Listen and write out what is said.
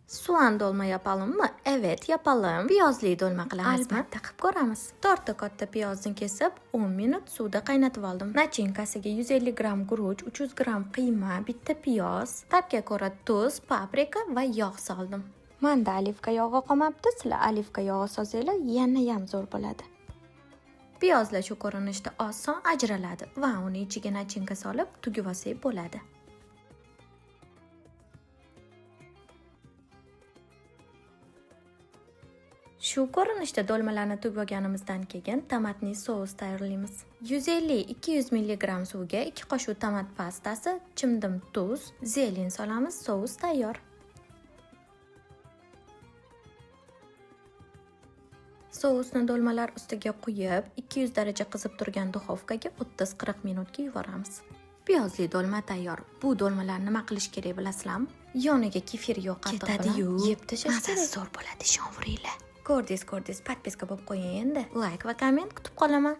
Soğan dolma yapalım mı? Evet, yapalım. Piyozli dolma qilamizmi? Albatta, qilib ko'ramiz. To'rtta katta piyozni kesib, 10 minut suvda qaynatib oldim. Начинка siga 150 gramm guruch, 300 gramm qiyma, bitta piyoz, ta'bga ko'ra tuz, paprika va yog' soldim. Manda olivka yog'i qolmabdi, sizlar olivka yog'i solsanglar yanayam zo'r bo'ladi. Piyozlar shu ko'rinishda oson ajraladi va uni ichiga начинка solib tugib olsak bo'ladi. Shu ko'rinishda do'lmalarni tugib olganimizdan keyin tomatli sous tayyorlaymiz. 150-200 mg suvga 2 qoshiq tomat pastasi, chimdim tuz, зелень solamiz, sous tayyor. Sousni do'lmalar ustiga quyib, 200 daraja qizib turgan duxovkaga 30-40 minutga yuboramiz. Piyozli do'lma tayyor. Bu do'lmalarni nima qilish kerak bilasizlarmi? Yoniga kefir yo'q qatiq bilan Ketadi-yu, yeb tashlash mazasi kerak. Zo'r bo'ladi, ishonveringlar. Ko'rdingiz, ko'rdingiz, подписка bo'lib qo'ying endi. Like va komment kutib qolaman.